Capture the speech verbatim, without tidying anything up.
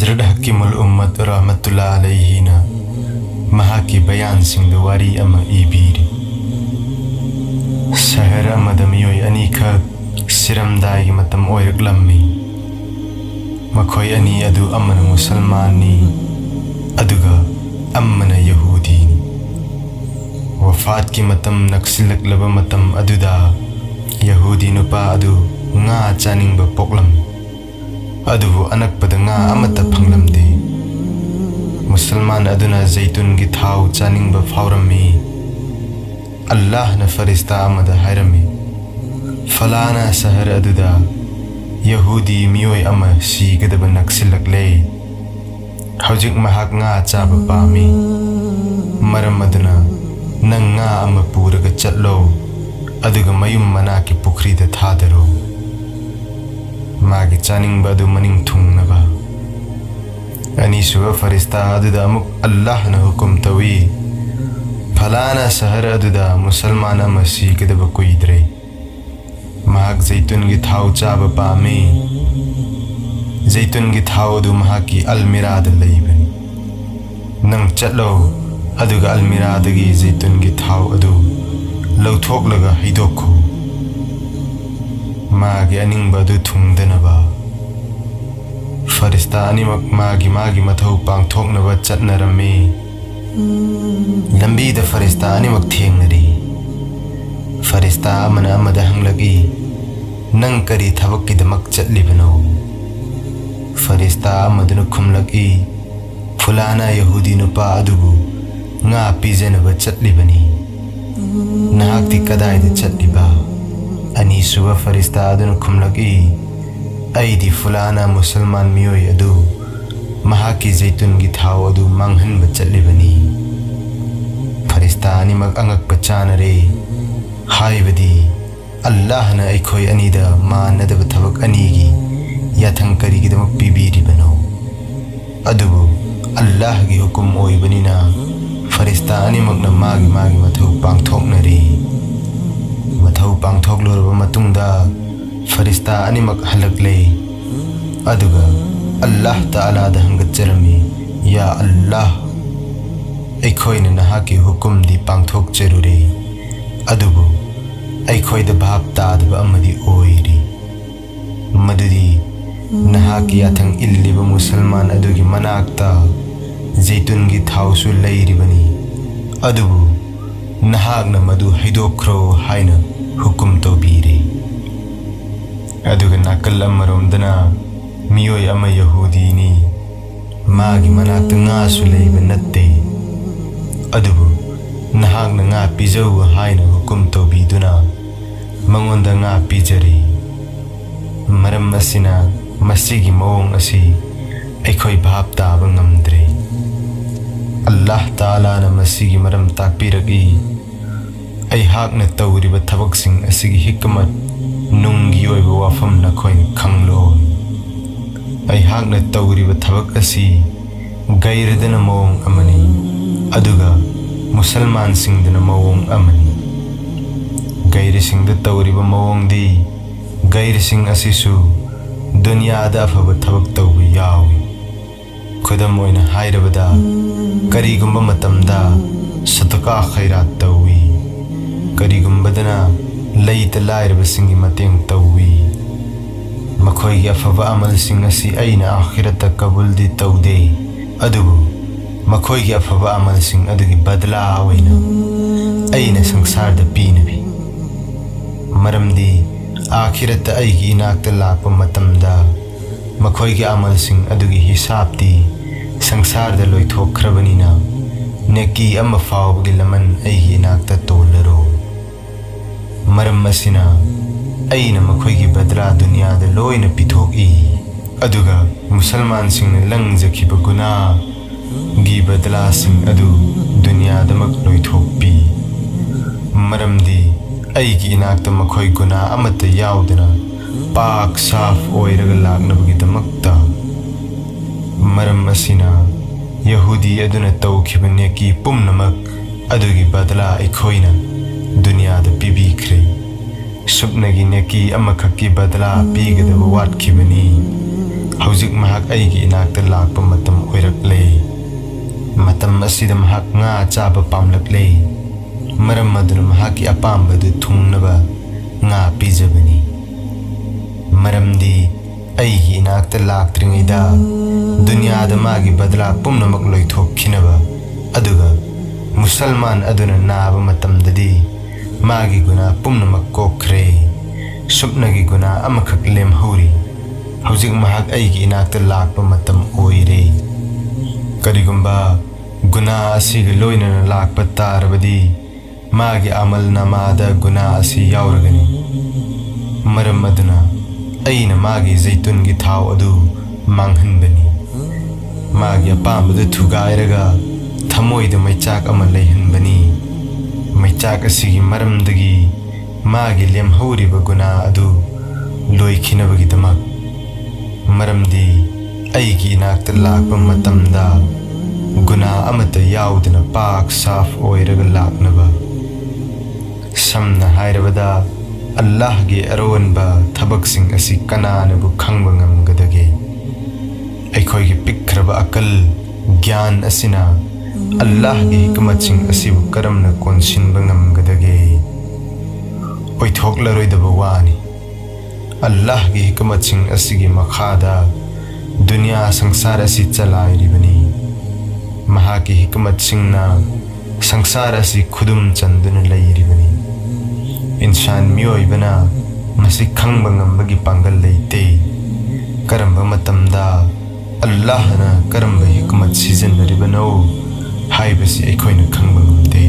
ꯍꯖꯔꯠ ꯍꯀꯤꯃꯨꯜ ꯎꯝꯃꯠ ꯔꯍꯃꯇꯨꯜꯂꯥ ꯑꯂꯩꯍꯤꯅ ꯃꯍꯥꯛꯀꯤ ꯕꯌꯥꯟꯁꯤꯡꯗ ꯋꯥꯔꯤ ꯑꯃ ꯏꯕꯤꯔꯤ꯫ ꯁꯍꯔ ꯑꯃꯗ ꯃꯤꯑꯣꯏ ꯑꯅꯤꯈꯛ ꯁꯤꯔꯝꯗꯥꯏꯒꯤ ꯃꯇꯝ ꯑꯣꯏꯔꯛꯂꯝꯃꯤ꯫ ꯃꯈꯣꯏ ꯑꯅꯤ ꯑꯗꯨ ꯑꯃꯅ ꯃꯨꯁꯜꯃꯥꯟꯅꯤ, ꯑꯗꯨꯒ ꯑꯃꯅ ꯌꯍꯨꯗꯤꯅꯤ꯫ ꯋꯐꯥꯠꯀꯤ ꯃꯇꯝ ꯅꯛꯁꯤꯜꯂꯛꯂꯕ ꯃꯇꯝ ꯑꯗꯨꯗ ꯌꯍꯨꯗꯤ ꯅꯨꯄꯥ ꯑꯗꯨ ꯉꯥ ꯆꯥꯅꯤꯡꯕ ꯄꯣꯛꯂꯝꯃꯤ꯫ ꯑꯗꯨꯕꯨ ꯑꯅꯛꯄꯗ ꯉꯥ ꯑꯃꯠꯇ ꯐꯪꯂꯝꯗꯦ꯫ ꯃꯨꯁꯜꯃꯥꯟ ꯑꯗꯨꯅ ꯖꯩꯇꯨꯟꯒꯤ ꯊꯥꯎ ꯆꯥꯅꯤꯡꯕ ꯐꯥꯎꯔꯝꯃꯤ꯫ ꯑꯜꯂꯥꯍꯅ ꯐꯔꯤꯁꯇꯥ ꯑꯃꯗ ꯍꯥꯏꯔꯝꯃꯤ, "ꯐꯂꯥꯅꯥ ꯁꯍꯔ ꯑꯗꯨꯗ ꯌꯍꯨꯗꯤ ꯃꯤꯑꯣꯏ ꯑꯃ ꯁꯤꯒꯗꯕ ꯅꯛꯁꯤꯜꯂꯛꯂꯦ꯫ ꯍꯧꯖꯤꯛ ꯃꯍꯥꯛ ꯉꯥ ꯆꯥꯕ ꯄꯥꯝꯃꯤ꯫ ꯃꯔꯝ ꯑꯗꯨꯅ ꯅꯪ ꯉꯥ ꯑꯃ ꯄꯨꯔꯒ ꯆꯠꯂꯣ, ꯑꯗꯨꯒ ꯃꯌꯨꯝ ꯃꯅꯥꯛꯀꯤ ꯄꯨꯈ꯭ꯔꯤꯗ ꯊꯥꯗꯔꯣ, ꯃꯥꯒꯤ ꯆꯥꯅꯤꯡꯕ ꯑꯗꯨ ꯃꯅꯤꯡ ꯊꯨꯡꯅꯕ꯫" ꯑꯅꯤꯁꯨꯕ ꯐꯔꯤꯁꯇꯥ ꯑꯗꯨꯗ ꯑꯃꯨꯛ ꯑꯜꯂꯥꯍꯅ ꯍꯨꯀꯨꯝ ꯇꯧꯏ, "ꯐꯂꯥꯅꯥ ꯁꯍꯔ ꯑꯗꯨꯗ ꯃꯨꯁꯜꯃꯥꯟ ꯑꯃ ꯁꯤꯒꯗꯕ ꯀꯨꯏꯗ꯭ꯔꯦ꯫ ꯃꯍꯥꯛ ꯖꯩꯇꯨꯟꯒꯤ ꯊꯥꯎ ꯆꯥꯕ ꯄꯥꯝꯃꯤ꯫ ꯖꯩꯇꯨꯟꯒꯤ ꯊꯥꯎ ꯑꯗꯨ ꯃꯍꯥꯛꯀꯤ ꯑꯜꯃꯤꯔꯥꯗ ꯂꯩꯕꯅꯤ꯫ ꯅꯪ ꯆꯠꯂꯣ, ꯑꯗꯨꯒ ꯑꯜꯃꯤꯔꯥꯗꯒꯤ ꯖꯩꯇꯨꯟꯒꯤ ꯊꯥꯎ ꯑꯗꯨ ꯂꯧꯊꯣꯛꯂꯒ ꯍꯩꯗꯣꯛꯈꯣ, ꯃꯥꯒꯤ ꯑꯅꯤꯡꯕ ꯑꯗꯨ ꯊꯨꯡꯗꯅꯕ꯫" ꯐꯔꯤꯁꯇꯥ ꯑꯅꯤꯃꯛ ꯃꯥꯒꯤ ꯃꯥꯒꯤ ꯃꯊꯧ ꯄꯥꯡꯊꯣꯛꯅꯕ ꯆꯠꯅꯔꯝꯃꯤ꯫ ꯂꯝꯕꯤꯗ ꯐꯔꯤꯁꯇꯥ ꯑꯅꯤꯃꯛ ꯊꯦꯡꯅꯔꯤ꯫ ꯐꯔꯤꯁꯇꯥ ꯑꯃꯅ ꯑꯃꯗ ꯍꯪꯂꯛꯏ, "ꯅꯪ ꯀꯔꯤ ꯊꯕꯛꯀꯤꯗꯃꯛ ꯆꯠꯂꯤꯕꯅꯣ?" ꯐꯔꯤꯁꯇꯥ ꯑꯃꯗꯨꯅ ꯈꯨꯝꯂꯛꯏ, "ꯐꯨꯂꯥꯅꯥ ꯌꯍꯨꯗꯤ ꯅꯨꯄꯥ ꯑꯗꯨꯕꯨ ꯉꯥ ꯄꯤꯖꯅꯕ ꯆꯠꯂꯤꯕꯅꯤ꯫ ꯅꯍꯥꯛꯇꯤ ꯀꯗꯥꯏꯗ ꯆꯠꯂꯤꯕ?" ꯑꯅꯤꯁꯨꯕ ꯐꯔꯤꯁꯇꯥ ꯑꯗꯨꯅ ꯈꯨꯝꯂꯛꯏ, "ꯑꯩꯗꯤ ꯐꯨꯂꯥꯅꯥ ꯃꯨꯁꯜꯃꯥꯟ ꯃꯤꯑꯣꯏ ꯑꯗꯨ ꯃꯍꯥꯛꯀꯤ ꯖꯩꯇꯨꯟꯒꯤ ꯊꯥꯎ ꯑꯗꯨ ꯃꯥꯡꯍꯟꯕ ꯆꯠꯂꯤꯕꯅꯤ꯫" ꯐꯔꯤꯁꯇꯥ ꯑꯅꯤꯃꯛ ꯑꯉꯛꯄ ꯆꯥꯅꯔꯦ, ꯍꯥꯏꯕꯗꯤ ꯑꯜꯂꯥꯍꯅ ꯑꯩꯈꯣꯏ ꯑꯅꯤꯗ ꯃꯥꯟꯅꯗꯕ ꯊꯕꯛ ꯑꯅꯤꯒꯤ ꯌꯥꯊꯪ ꯀꯔꯤꯒꯤꯗꯃꯛ ꯄꯤꯕꯤꯔꯤꯕꯅꯣ? ꯑꯗꯨꯕꯨ ꯑꯜꯂꯥꯍꯒꯤ ꯍꯨꯀꯨꯝ ꯑꯣꯏꯕꯅꯤꯅ ꯐꯔꯤꯁꯇꯥ ꯑꯅꯤꯃꯛꯅ ꯃꯥꯒꯤ ꯃꯥꯒꯤ ꯃꯊꯧ ꯄꯥꯡꯊꯣꯛꯅꯔꯤ꯫ ꯃꯊꯧ ꯄꯥꯡꯊꯣꯛꯂꯨꯔꯕ ꯃꯇꯨꯡꯗ ꯐꯔꯤꯁꯇꯥ ꯑꯅꯤꯃꯛ ꯍꯜꯂꯛꯂꯦ, ꯑꯗꯨꯒ ꯑꯜꯂꯥꯍ ꯇꯥꯂꯥꯗ ꯍꯪꯒꯠꯆꯔꯝꯃꯤ, "ꯌꯥ ꯑꯜꯂꯥꯍ, ꯑꯩꯈꯣꯏꯅ ꯅꯍꯥꯛꯀꯤ ꯍꯨꯀꯨꯝꯗꯤ ꯄꯥꯡꯊꯣꯛꯆꯔꯨꯔꯦ, ꯑꯗꯨꯕꯨ ꯑꯩꯈꯣꯏꯗ ꯚꯥꯞ ꯇꯥꯗꯕ ꯑꯃꯗꯤ ꯑꯣꯏꯔꯤ, ꯃꯗꯨꯗꯤ ꯅꯍꯥꯛꯀꯤ ꯌꯥꯊꯪ ꯏꯜꯂꯤꯕ ꯃꯨꯁꯜꯃꯥꯟ ꯑꯗꯨꯒꯤ ꯃꯅꯥꯛꯇ ꯖꯩꯇꯨꯟꯒꯤ ꯊꯥꯎꯁꯨ ꯂꯩꯔꯤꯕꯅꯤ, ꯑꯗꯨꯕꯨ ꯅꯍꯥꯛꯅ ꯃꯗꯨ ꯍꯩꯗꯣꯛꯈ꯭ꯔꯣ ꯍꯥꯏꯅ ꯍꯨꯀꯨꯝ ꯇꯧꯕꯤꯔꯦ꯫ ꯑꯗꯨꯒ ꯅꯥꯀꯜ ꯑꯃꯔꯣꯝꯗꯅ ꯃꯤꯑꯣꯏ ꯑꯃ ꯌꯍꯨꯗꯤꯅꯤ, ꯃꯥꯒꯤ ꯃꯅꯥꯛꯇ ꯉꯥꯁꯨ ꯂꯩꯕ ꯅꯠꯇꯦ, ꯑꯗꯨꯕꯨ ꯅꯍꯥꯛꯅ ꯉꯥ ꯄꯤꯖꯧ ꯍꯥꯏꯅ ꯍꯨꯀꯨꯝ ꯇꯧꯕꯤꯗꯨꯅ ꯃꯉꯣꯟꯗ ꯉꯥ ꯄꯤꯖꯔꯦ꯫ ꯃꯔꯝ ꯑꯁꯤꯅ ꯃꯁꯤꯒꯤ ꯃꯑꯣꯡ ꯑꯁꯤ ꯑꯩꯈꯣꯏ ꯚꯥꯞ ꯇꯥꯕ ꯉꯝꯗ꯭ꯔꯦ꯫ ꯑꯜꯂꯥꯍ ꯇꯥꯂꯥꯅ ꯃꯁꯤꯒꯤ ꯃꯔꯝ ꯇꯥꯛꯄꯤꯔꯛꯏ, "ꯑꯩꯍꯥꯛꯅ ꯇꯧꯔꯤꯕ ꯊꯕꯛꯁꯤꯡ ꯑꯁꯤꯒꯤ ꯍꯤꯛꯃꯠ, ꯅꯨꯡꯒꯤ ꯑꯣꯏꯕ ꯋꯥꯐꯝ ꯅꯈꯣꯏꯅ ꯈꯪꯂꯣꯏ꯫ ꯑꯩꯍꯥꯛꯅ ꯇꯧꯔꯤꯕ ꯊꯕꯛ ꯑꯁꯤ ꯒꯩꯔꯗꯅ ꯃꯑꯣꯡ ꯑꯃꯅꯤ, ꯑꯗꯨꯒ ꯃꯨꯁꯜꯃꯥꯟꯁꯤꯡꯗꯅ ꯃꯑꯣꯡ ꯑꯃꯅꯤ꯫ ꯒꯩꯔꯁꯤꯡꯗ ꯇꯧꯔꯤꯕ ꯃꯑꯣꯡꯗꯤ ꯒꯩꯔꯁꯤꯡ ꯑꯁꯤꯁꯨ ꯗꯨꯅꯤꯌꯥꯗ ꯑꯐꯕ ꯊꯕꯛ ꯇꯧꯕ ꯌꯥꯎꯏ꯫ ꯈꯨꯗꯝ ꯑꯣꯏꯅ ꯍꯥꯏꯔꯕꯗ, ꯀꯔꯤꯒꯨꯝꯕ ꯃꯇꯝꯗ ꯁꯗꯀꯥ ꯈꯩꯔꯥꯠ ꯇꯧꯏ, ꯀꯔꯤꯒꯨꯝꯕꯗꯅ ꯂꯩꯇ ꯂꯥꯏꯔꯕꯁꯤꯡꯒꯤ ꯃꯇꯦꯡ ꯇꯧꯏ꯫ ꯃꯈꯣꯏꯒꯤ ꯑꯐꯕ ꯑꯃꯜꯁꯤꯡ ꯑꯁꯤ ꯑꯩꯅ ꯑꯥꯈꯤꯔꯠꯇ ꯀꯕꯨꯜꯗꯤ ꯇꯧꯗꯦ, ꯑꯗꯨꯕꯨ ꯃꯈꯣꯏꯒꯤ ꯑꯐꯕ ꯑꯃꯜꯁꯤꯡ ꯑꯗꯨꯒꯤ ꯕꯗꯂꯥ ꯑꯣꯏꯅ ꯑꯩꯅ ꯁꯪꯁꯥꯔꯗ ꯄꯤꯅꯕꯤ꯫ ꯃꯔꯝꯗꯤ ꯑꯥꯈꯤꯔꯠꯇ ꯑꯩꯒꯤ ꯏꯅꯥꯛꯇ ꯂꯥꯛꯄ ꯃꯇꯝꯗ ꯃꯈꯣꯏꯒꯤ ꯑꯃꯜꯁꯤꯡ ꯑꯗꯨꯒꯤ ꯍꯤꯁꯥꯕꯇꯤ ꯁꯪꯁꯥꯔꯗ ꯂꯣꯏꯊꯣꯛꯈ꯭ꯔꯕꯅꯤꯅ, ꯅꯦꯀꯤ ꯑꯃ ꯐꯥꯎꯕꯒꯤ ꯂꯃꯟ ꯑꯩꯒꯤ ꯏꯅꯥꯛꯇ ꯇꯣꯜꯂꯔꯣꯏ꯫ ꯃꯔꯝ ꯑꯁꯤꯅ ꯑꯩꯅ ꯃꯈꯣꯏꯒꯤ ꯕꯗꯂꯥ ꯗꯨꯅꯤꯌꯥꯗ ꯂꯣꯏꯅ ꯄꯤꯊꯣꯛꯏ, ꯑꯗꯨꯒ ꯃꯨꯁꯜꯃꯥꯟꯁꯤꯡꯅ ꯂꯪꯖꯈꯤꯕ ꯒꯨꯅꯥꯒꯤ ꯕꯗꯂꯥꯁꯤꯡ ꯑꯗꯨ ꯗꯨꯅꯤꯌꯥꯗꯃꯛ ꯂꯣꯏꯊꯣꯛꯄꯤ꯫ ꯃꯔꯝꯗꯤ ꯑꯩꯒꯤ ꯏꯅꯥꯛꯇ ꯃꯈꯣꯏ ꯒꯨꯅꯥ ꯑꯃꯠꯇ ꯌꯥꯎꯗꯅ ꯄꯥꯛ ꯁꯥꯐ ꯑꯣꯏꯔꯒ ꯂꯥꯛꯅꯕꯒꯤꯗꯃꯛꯇ꯫ ꯃꯔꯝ ꯑꯁꯤꯅ ꯌꯍꯨꯗꯤ ꯑꯗꯨꯅ ꯇꯧꯈꯤꯕ ꯅꯦꯀꯤ ꯄꯨꯝꯅꯃꯛ ꯑꯗꯨꯒꯤ ꯕꯗꯂꯥ ꯑꯩꯈꯣꯏꯅ ꯗꯨꯅꯤꯌꯥꯗ ꯄꯤꯕꯤꯈ꯭ꯔꯦ꯫ ꯁꯨꯞꯅꯒꯤ ꯅꯦꯀꯤ ꯑꯃꯈꯛꯀꯤ ꯕꯗꯂꯥ ꯄꯤꯒꯗꯕ ꯋꯥꯠꯈꯤꯕꯅꯤ꯫ ꯍꯧꯖꯤꯛ ꯃꯍꯥꯛ ꯑꯩꯒꯤ ꯏꯅꯥꯛꯇ ꯂꯥꯛꯄ ꯃꯇꯝ ꯑꯣꯏꯔꯛꯂꯦ꯫ ꯃꯇꯝ ꯑꯁꯤꯗ ꯃꯍꯥꯛ ꯉꯥ ꯆꯥꯕ ꯄꯥꯝꯂꯛꯂꯦ꯫ ꯃꯔꯝ ꯑꯗꯨꯅ ꯃꯍꯥꯛꯀꯤ ꯑꯄꯥꯝꯕꯗꯨ ꯊꯨꯡꯅꯕ ꯉꯥ ꯄꯤꯖꯕꯅꯤ꯫ ꯃꯔꯝꯗꯤ ꯑꯩꯒꯤ ꯏꯅꯥꯛꯇ ꯂꯥꯛꯇ꯭ꯔꯤꯉꯩꯗ ꯗꯨꯅꯤꯌꯥꯗ ꯃꯥꯒꯤ ꯕꯗꯂꯥ ꯄꯨꯝꯅꯃꯛ ꯂꯣꯏꯊꯣꯛꯈꯤꯅꯕ, ꯑꯗꯨꯒ ꯃꯨꯁꯜꯃꯥꯟ ꯑꯗꯨꯅ ꯅꯥꯕ ꯃꯇꯝꯗꯗꯤ ꯃꯥꯒꯤ ꯒꯨꯅꯥ ꯄꯨꯝꯅꯃꯛ ꯀꯣꯛꯈ꯭ꯔꯦ꯫ ꯁꯨꯞꯅꯒꯤ ꯒꯨꯅꯥ ꯑꯃꯈꯛ ꯂꯦꯝꯍꯧꯔꯤ꯫ ꯍꯧꯖꯤꯛ ꯃꯍꯥꯛ ꯑꯩꯒꯤ ꯏꯅꯥꯛꯇ ꯂꯥꯛꯄ ꯃꯇꯝ ꯑꯣꯏꯔꯦ꯫ ꯀꯔꯤꯒꯨꯝꯕ ꯒꯨꯅꯥ ꯑꯁꯤꯒ ꯂꯣꯏꯅꯅ ꯂꯥꯛꯄ ꯇꯥꯔꯕꯗꯤ, ꯃꯥꯒꯤ ꯑꯃꯜ ꯅꯥꯃꯥꯗ ꯒꯨꯅꯥ ꯑꯁꯤ ꯌꯥꯎꯔꯒꯅꯤ꯫ ꯃꯔꯝ ꯑꯗꯨꯅ ꯑꯩꯅ ꯃꯥꯒꯤ ꯖꯩꯇꯨꯟꯒꯤ ꯊꯥꯎ ꯑꯗꯨ ꯃꯥꯡꯍꯟꯕꯅꯤ꯫ ꯃꯥꯒꯤ ꯑꯄꯥꯝꯕꯗꯨ ꯊꯨꯒꯥꯏꯔꯒ ꯊꯃꯣꯏꯗ ꯃꯩꯆꯥꯛ ꯑꯃ ꯂꯩꯍꯟꯕꯅꯤ꯫ ꯃꯩꯆꯥꯛ ꯑꯁꯤꯒꯤ ꯃꯔꯝꯗꯒꯤ ꯃꯥꯒꯤ ꯂꯦꯝꯍꯧꯔꯤꯕ ꯒꯨꯅꯥ ꯑꯗꯨ ꯂꯣꯏꯈꯤꯅꯕꯒꯤꯗꯃꯛ꯫ ꯃꯔꯝꯗꯤ ꯑꯩꯒꯤ ꯏꯅꯥꯛꯇ ꯂꯥꯛꯄ ꯃꯇꯝꯗ ꯒꯨꯅꯥ ꯑꯃꯠꯇ ꯌꯥꯎꯗꯅ ꯄꯥꯛ ꯁꯥꯐ ꯑꯣꯏꯔꯒ ꯂꯥꯛꯅꯕ꯫ ꯁꯝꯅ ꯍꯥꯏꯔꯕꯗ, ꯑꯜꯂꯥꯍꯒꯤ ꯑꯔꯣꯟꯕ ꯊꯕꯛꯁꯤꯡ ꯑꯁꯤ ꯀꯅꯥꯅꯕꯨ ꯈꯪꯕ ꯉꯝꯒꯗꯒꯦ? ꯑꯩꯈꯣꯏꯒꯤ ꯄꯤꯛꯈ꯭ꯔꯕ ꯑꯀꯜ, ꯒ꯭ꯌꯥꯟ ꯑꯁꯤꯅ ꯑꯜꯂꯥꯍꯒꯤ ꯍꯤꯀꯃꯠꯁꯤꯡ ꯑꯁꯤꯕꯨ ꯀꯔꯝꯅ ꯀꯣꯟꯁꯤꯟꯕ ꯉꯝꯒꯗꯒꯦ? ꯑꯣꯏꯊꯣꯛꯂꯔꯣꯏꯗꯕ ꯋꯥꯅꯤ꯫ ꯑꯜꯂꯥꯍꯒꯤ ꯍꯤꯀꯃꯠꯁꯤꯡ ꯑꯁꯤꯒꯤ ꯃꯈꯥꯗ ꯗꯨꯅꯤꯌꯥ ꯁꯪꯁꯥꯔ ꯑꯁꯤ ꯆꯂꯥꯏꯔꯤꯕꯅꯤ꯫ ꯃꯍꯥꯛꯀꯤ ꯍꯤꯀꯃꯠꯁꯤꯡꯅ ꯁꯪꯁꯥꯔ ꯑꯁꯤ ꯈꯨꯗꯨꯝ ꯆꯟꯗꯨꯅ ꯂꯩꯔꯤꯕꯅꯤ꯫ ꯏꯟꯁꯥꯟ ꯃꯤꯑꯣꯏꯕꯅ ꯃꯁꯤ ꯈꯪꯕ ꯉꯝꯕꯒꯤ ꯄꯥꯡꯒꯜ ꯂꯩꯇꯦ꯫ ꯀꯔꯝꯕ ꯃꯇꯝꯗ ꯑꯜꯂꯥꯍꯅ ꯀꯔꯝꯕ ꯍꯤꯀꯃꯠ ꯁꯤꯖꯤꯟꯅꯔꯤꯕꯅꯣ ꯍꯥꯏꯕꯁꯤ ꯑꯩꯈꯣꯏꯅ ꯈꯪꯕ ꯉꯝꯗꯦ꯫